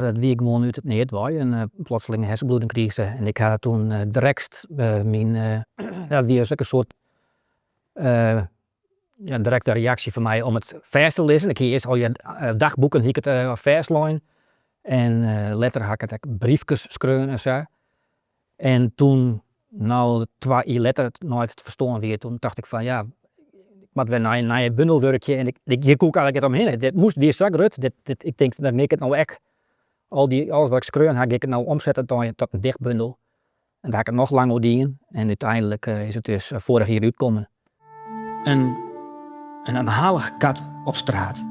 Dat wie gewoan út it neat wei, in plotselinge hersenbloeding krige se en ik ha toen drekst myn, ja it wie ek in soart ja direkte reaksje fan my om it fêst te lizzen. Ik hie earst allegear dagboeken hie ik it fêstlein en letter ha ik it ek briefkes skreaun en sa. En toen, no twa jier letter, nei't se ferstoarn wie, toen tocht ik fan ja, ik moat wer nei in nije bundel wurkje en hjir koe ik eigentlik net omhinne. Dit moast, wie sa grut, dit, ik tink dan gean ik it no ek, al dy, alles wat ik skreaun ha, gean ik it no omsetten tot in dichtbundel. En dêr ha ik noch lang oer dien en úteinlik is it dus foarich jier útkommen. In een aanhalige kat op straat.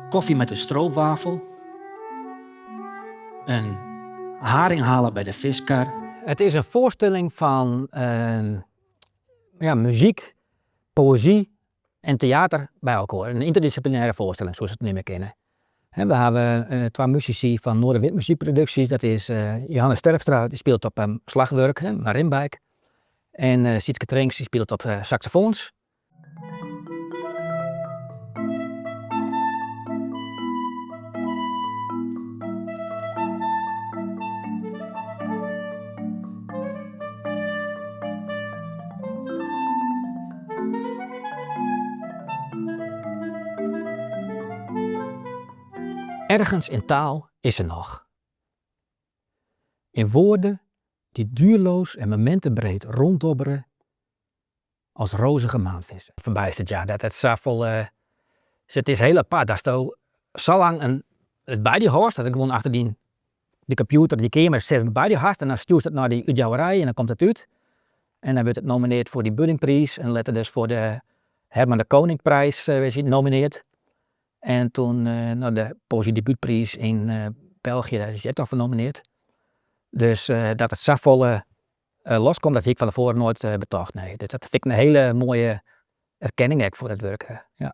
Koffie met een stroopwafel. Een haring halen bij de fiskar. It is in foarstelling fan ja, muzyk, poëzy en teater by elkoar. In ynterdissiplinêre foarstelling soest it neame kinne. We hawwe twa musisy fan Noarderwind Muzykproduksjes, dat is Johannes Terpstra, dy spilet op slachwurk, marimbaik, en Sietske Trinks, dy spilet op saksofoans. Ergens in taal is ze noch. In woorden die duurloos en momentenbreed ronddobberen als rozige maanvissen. Ferbijsterd ja, dat it safolle, it is hiel apart datsto sa lang in it by dy hâldst, dat it gewoan achter dyn de kompjûter, dy keamer sit by dy hast en dan stjoerst it nei dy útjouwerij en dan komt it út. En dan wurdt it nomineard foar dy Buddinghpriis en letter dus foar de Herman de Coninckprijs is hy nomineard. En toen no de poëziedebuutpriis yn België, dêr is hy ek noch foar nomineard. Dus dat it safolle loskomt, dat hie ik fan tefoaren noait betocht, nee. Dus dat fyn ik in hiele moaie erkenning ek foar it wurk, ja.